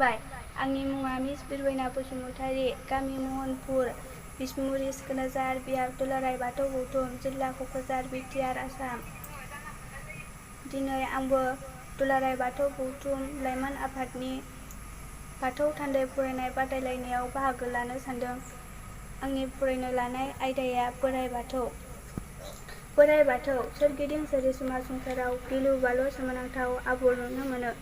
खुलुमबाय। आंनि मुङा मिस बिरबयना बसुमतारी, गामि महनपुर, बिसमुरि सिखोनाजार, बिहार दुलाराय बाथौ गौथुम, जिल्ला क'क्राझार, बिटिआर, आसाम। दिनै आंबो दुलाराय बाथौ गौथुम लाइमोन आफादनि बाथौ थान्दै फरायनाय बादायलायनायाव बाहागो लानो सानदों। आंनि फरायनो लानाय आयदाया बोराइ बाथौ। बोराइ बाथौ सोरगिदिं सोरजिसुमा संसाराव गिलु बालु सोमोनांथाव आबुर नुनो मोनो।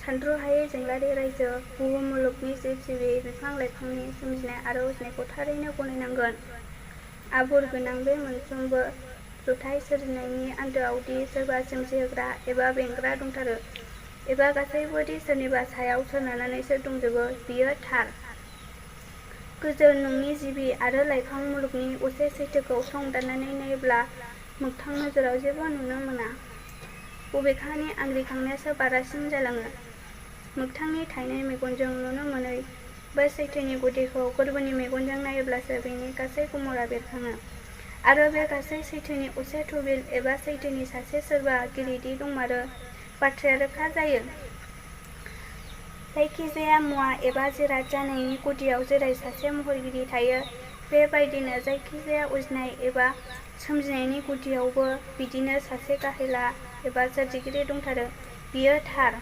सानथ्र'हायै जोंलारि रायजो, बुहुम मुलुगनि जिब-जिबि, बिफां-लाइफांनि सोमजिनाय आरो उजिनायखौ थारैनो गनायनांगोन। आबुर गोनां बे मोनफ्रोमबो जथाय सोरजिनायनि आन्दोआव दि सोरबा सोमजिहोग्रा एबा बेंग्रा दंथारो, एबा गासैबो दि सोरनिबा सायाव सोनारनानैसो दंजोबो, बियो थार। गोजोन नङि जिबि आरो लाइफां मुलुगनि असे सैथोखौ सं दाननानै नायोब्ला मोगथां नोजोराव जेबो नुनो मोना। बबेखानि आंग्रिखांनायासो बारासिन जालाङो। मोगथांनि थाइनै मेगनजों नुनो मोनै बे सैथोनि गुदिखौ गोरबोनि मेगनजों नायोब्लासो बेनि गासै गुमुरा बेरखाङो। आरो बे गासै सैथोनि असे थुबिल एबा सैथोनि सासे सोरबा गिरिदि दंमारो, बाथ्राया रोखा जायो। जायखिजाया मुवा एबा जिराद जानायनि गुदियाव जेरै सासे महरगिरि थायो, बेबायदिनो जायखिजाया उजिनाय एबा सोमजिनायनि गुदियावबो बिदिनो सासे गाहेला एबा सोरजिगिरि दंथारो, बियो थार।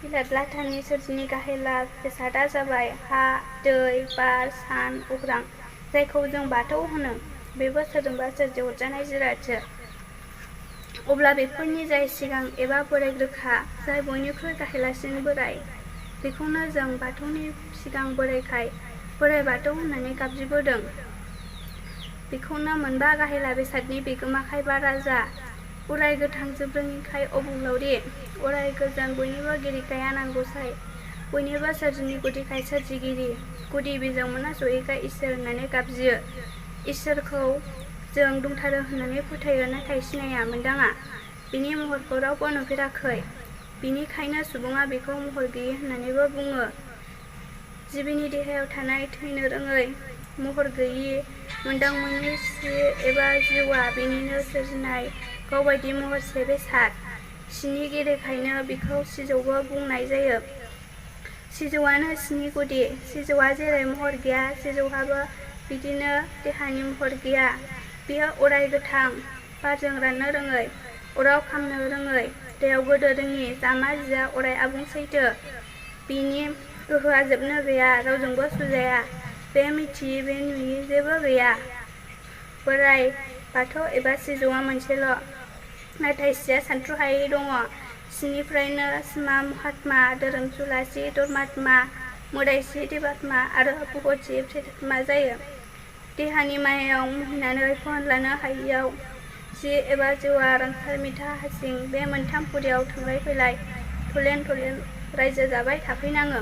बिलात लाथानि सोरजिनि गाहेला बेसादा जाबाय हा, दै, बार, सान, अख्रां, जायखौ जों बाथौ होनो। बेबो सोरजोंबा सोरजिहरजानाय जिरादसो। अब्ला बेफोरनि जाय सिगां एबा बोराइ रोखा, जाय बयनिख्रुइ गाहेलासिन बोराइ, बेखौनो जों बाथौनि सिगां बोराइखाय बोराइ बाथौ होननानै गाबज्रिबोदों। बेखौनो मोनबा गाहेला बेसादनि बिगोमाखाय बा राजा, उराय गोथां जोबरोङिखाय अबंलावरि, अराय गोजोन बयनिबो गिरिखाय आनान गसाइ, बयनिबो सोरजिनि गुदिखाय सोरजिगिरि, गुदि बिजौ मोनहास'यैखाय इसोर होननानै गाबज्रियो। इसोरखौ जों दंथारो होननानै फोथायो, नाथाय सिनाया, मोनदाङा। बिनि महरखौ रावबो नुफेराखै। बिनिखायनो सुबुङा बेखौ महर गैयि होननानैबो बुङो। जिबिनि देहायाव थानाय थैनो रोङै, महर गैयि, मोनदांमोनि सि एबा जिउआ बिनिनो सोरजिनाय गावबायदि महरसे बेसाद। सिनि गिरिखायनो बिखौ सिजौबो बुंनाय जायो। सिजौआनो सिनि गुदि। सिजौआ जेरै महर गैया, सिजौहाबो बिदिनो देहानि महर गैया। बियो अराय गोथां, बारजों राननो रोङै, अराव खामनो रोङै, दैयाव गोदो रोङि, जामा जिया अराय आबुं सैथो। बिनि गोहोआ जोबनो गैया, रावजोंबो सुजाया। बे मिथियि बे नुयि जेबो गैया। बोराइ बाथौ एबा सिजौआ मोनसेल', नाथाय सिया सानथ्र'हायै दङ। सिनिफ्रायनो सिमा महात्मा, धोरोमसुला सि धर्मात्मा, मोदायसि देबात्मा आरो भगतसि प्रेतात्मा जायो। देहानि मायायाव मुहिनानै फहनलानो हायियाव जि एबा जिउआ रोंसार मिथा हासिं बे मोनथाम फुरियाव थांलाय फैलाय थलेन थलेन रायजो जाबाय थाफैनाङो।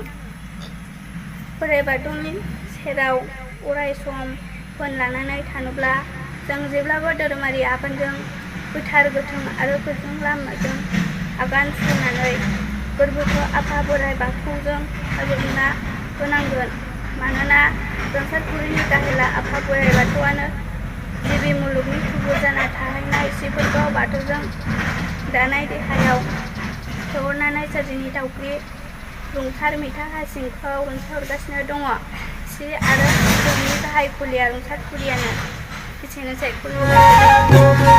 बोराइ बाथौनि सेराव अराय सम फोन लानानै थानोब्ला जों जेब्लाबो धोरोमारि आगानजों गोथार गोथों आरो गोजों लामाजों आगान सुरनानै गोरबोखौ आफा बोराइ बाथौजों रुजुना होनांगोन। मानोना रोंसारपुरिनि गाहेला आफा बोराइ बाथौआनो जिबि मुलुगनि थुबुर जाना थाहैनाय सिफोरखौ बाथौजों दानाय देहायाव सोहरनानै सोरजिनि थावख्रि रुंसार मिथा हासिंखौ रुंसारहरगासिनो दङ। सि आरो सिजौनि गाहाय खुलिया रुंसारपुरियानो। एसेनोसै। खुलुमबाय।